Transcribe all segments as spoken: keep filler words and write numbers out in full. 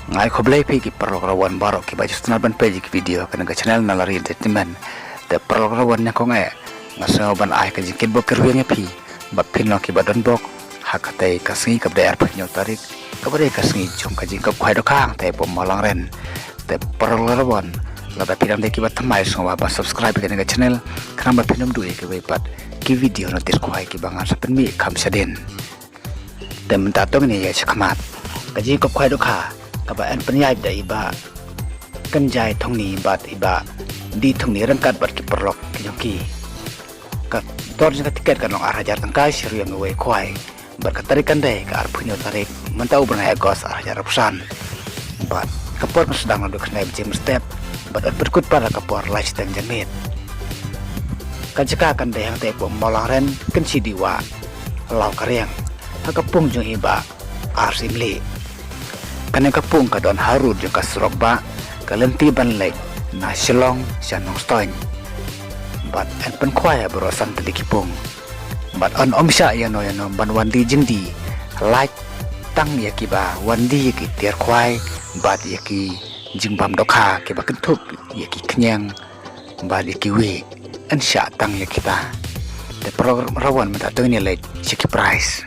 Nga ai khublei phi ki paralok rawan baroh kiba ju sngewtynnat ban peit ïa ki video kane ka channel Nalari Entertainment. Te paralok rawan, nyngkong eh nga sngew ban ai ka jingkitbok kyrwiang ïa phi ba phin long kiba don bok ha katei ka sngi kaba dei arphew hynñiew tarik, kaba dei ka sngi jong ka jingkop khwai dohkha hangtei hapoh Mawlangren. Te paralok rawan, lada phi dang dei kiba thymmai, sngewbha ban subscribe ïa kane ka channel khnang ba phin ym duh ïa kiwei pat ki video notice khwai kiba ngan sa pynmih kham shadien. Te mynta to ngin ïa sha khmat. Ka jingkop khwai dohkha kaba yn pynïaid da i Bah Kynjai Thongni bad i Bah D Thongni ryngkat bad ki paralok ki jong ki. Ka dor jong ka tiket kan long ar hajar tyngka sha ri ïa uwei u khwai. Bad ka tarik kan dei ka arphew hynñiew tarik mynta u bnai August ar hajar arphew san. Bad ka por kan sdang naduh khyndai baje mynstep bad yn pynkut pat ha ka por lai shiteng janmiet. Ka jaka kan dei hangtei hapoh Mawlangren, Kynshi Diwa, Lawkariang, ha ka pung jong i Bah R Syiemlieh. Kane ka pung ka don harud jong ka surok bah, ka lynti ban leit na Shillong sha Nongstoiñ. Bad yn pynkhwai ha baroh san tylli ki pung. Bad yn ym shah ïano ïano ban wan die jingdie, lait tang ïa kiba wan die ïa ki tiar khwai bad ïa ki jingbam dohkha kiba kynthup ïa ki khñiang bad ïa kiwei, yn shah tang ïa kita. Te paralok rawan, mynta to ngin ïa leit sha ki prize.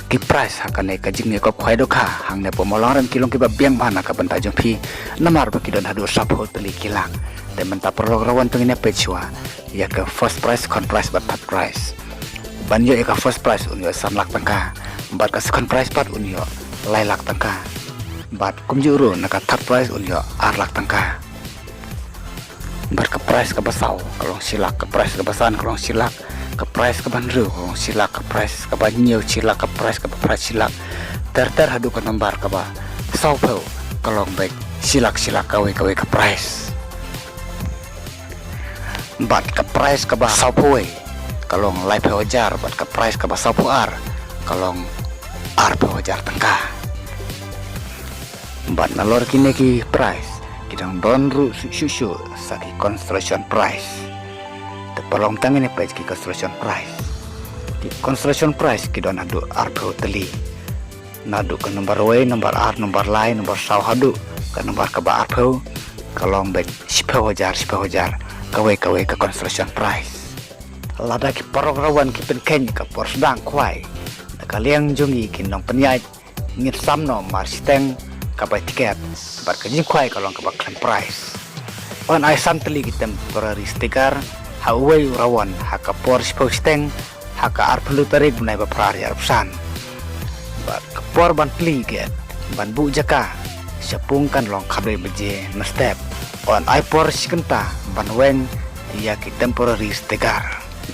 Ki prize ha kane ka jingïakop khwai dohkha hangne hapoh Mawlangren ki long kiba biang bha na ka bynta jong phi, namar ba ki don haduh sawphew tylli ki lak. Te mynta paralok rawan, to ngin ïa peit shuwa ïa ka first prize, second prize bad third prize. Ban ïoh ïa ka first prize un ïoh san lak tyngka, bad ka second prize pat un ïoh lai lak tyngka, bad kumjuh ruh na ka third prize un ïoh ar lak tyngka. Bad ka prize kaba saw ka long shi lak, ka prize kaba san ka long shi lak, ka prize kaba hynriew ka long shi lak, ka prize kaba hynñiew shi lak, ka prize kaba phra shi lak, ter ter haduh ka nombar kaba sawphew ka long beit shi lak shi lak kawei kawei ka prize. Bad ka prize kaba sawphew wei ka long laiphew hajar, bad ka prize kaba sawphew ar ka long arphew hajar tyngka. Bad nalor kine ki prize ki dang don ruh shuh shuh shuh sa ki consolation prize. Te paralok, tang ngin ïa peit ki consolation prize. Ki consolation prize ki don haduh arphew tylli. Naduh ka nombar wei, nombar ar, nombar lai, nombar saw haduh ka nombar kaba arphew, ka long beit shiphew hajar, shiphew hajar kawei kawei ka consolation prize. Lada ki paralok rawan ki pynkheiñ ka por sdang khwai, na ka liang jong ngi ki nongpynïaid ngin sam noh mar shiteng ka bai tiket, bad ka jingkhwai ka long kaba khlem prize. Yn ai san tylli ki temporary sticker ha uwei u rawan ha ka por shiphew shiteng ha ka arphew tarik bnai ba phra ar hajar arphew san. Bad ka por ban plie gate, ban buh jaka sha pung kan long khatwei baje mynstep. Yn ai por shi kynta ban weng ïa ki temporary sticker.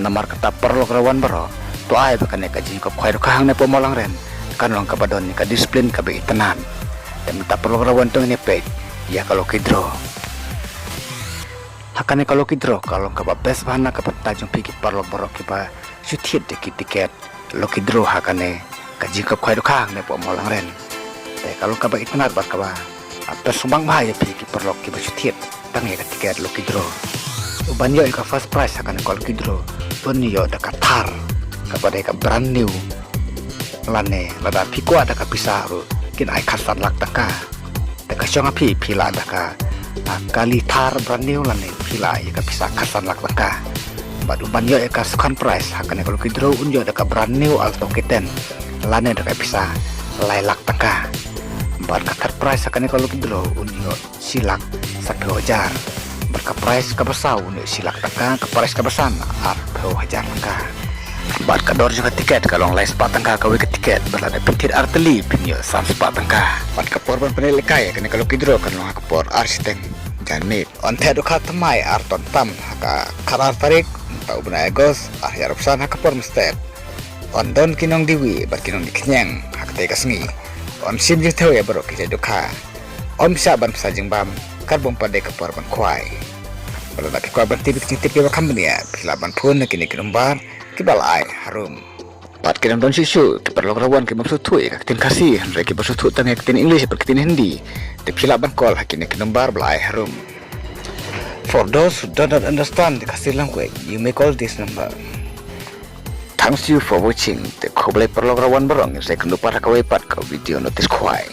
Namar kata paralok rawan baroh, to ai ba kane ka jingïakop khwai dohkha hangne hapoh Mawlangren kan long kaba don ïa ka discipline kaba itynnad. Te mynta paralok rawan, to ngin ïa peit ïa ka lucky draw. Ha kane ka lucky draw ka long kaba best bha na ka bynta jong phi ki paralok baroh kiba shu thied ïa ki tiket lucky draw ha kane ka jingïakop khwai dohkha hangne hapoh Mawlangren. Te ka long kaba itynnad bad kaba, ah, pynsngewbha ïa phi ki paralok kiba shu thied tang ïa ka tiket lucky draw. Uban ïoh ïa ka first prize ha kane ka lucky draw un ïoh da ka Thar kaba dei ka brand new, lane lada phi kwah da ka pisa ruh kin ai khatsan lak tyngka. Te ka shong ha phi, phi lah da ka, ah, kali Thar brand new lane phi lah ïa ka pisa khatsan lak tyngka. Bad uban ïoh ïa ka second prize ha kane ka lucky draw un ïoh da ka brand new Alto K ten lane da ka pisa lai lak tyngka. Bad ka third prize ha kane ka lucky draw un ïoh shi lak sanphew hajar. Bad ka prize kaba saw un ïoh shi lak tyngka, ka prize kaba san arphew hajar tyngka. Bad ka dor jong ka tiket ka long lai spah tyngka kawei ka tiket, bad lada phi thied ar tylli phin ïoh san spah tyngka. Bad ka por ban pynlehkai ïa kane ka lucky draw kan long ha ka por ar shiteng janmiet. Yn theh dohkha thymmai ar ton tam ha ka khatar tarik mynta u bnai August ar hajar arphew san ha ka por mynstep. Yn don ki nongdie wih bad ki nongdie khñiang ha katei ka sngi. Yn shim jingthew ïa baroh ki jait dohkha. Ym shah ban pynsa jingbam katba ym pat dei ka por ban khwai. Bad lada phi kwah ban tip ïa ki jingtip kiba kham bniah, phi lah ban phone na kine ki nombar kiba la ai harum. Bad ki dang don shuh shuh ki paralok rawan ki bym sngewthuh ïa ka ktien Khasi, hynrei kiba sngewthuh tang ïa ka ktien English bad ka ktien Hindi, te phi lah ban call ha kine ki nombar ba la ai harum. For those who do not understand the Khasi language, you may call this number. Thanks you for watching. Te khublei paralok rawan baroh, ngin sa ïakynduh pat ha kawei pat ka video notice khwai.